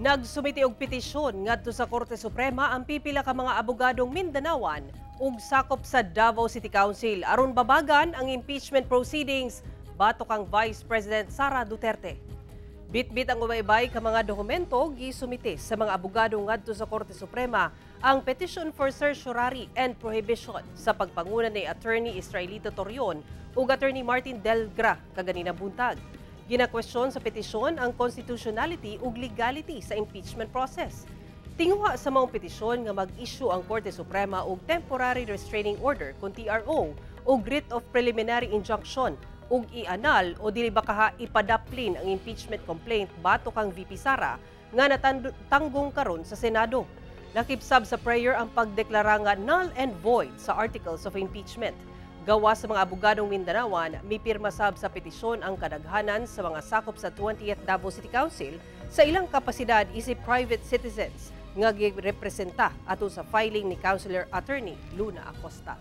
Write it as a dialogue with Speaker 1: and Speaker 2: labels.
Speaker 1: Nagsumiti og petisyon ngadto sa Korte Suprema ang pipila ka mga abogadong Mindanaoan ug sakop sa Davao City Council aron babagan ang impeachment proceedings batok kang Vice President Sara Duterte. Bitbit ang ubaybay ka mga dokumento, gisumite sa mga abogado ngadto sa Korte Suprema ang petition for certiorari and prohibition sa pagpanguna ni Attorney Israelito Torreon ug Attorney Martin Delgra kaganina buntag. Ginakwestiyon sa petisyon ang constitutionality ug legality sa impeachment process. Tinguha sa maong petisyon nga mag-issue ang Korte Suprema og temporary restraining order kon TRO ug writ of preliminary injunction ug i-annul o dili ba kaha ipadaplin ang impeachment complaint batok kang VP Sara nga natanggong karon sa Senado. Lakip sab sa prayer ang pagdeklara nga null and void sa articles of impeachment. Gawa sa mga abogadong Mindanaoan, mipirma sab sa petisyon ang kadaghanan sa mga sakop sa 20th Davao City Council sa ilang kapasidad isip private citizens nga girepresenta ato sa filing ni Councilor Attorney Luna Acosta.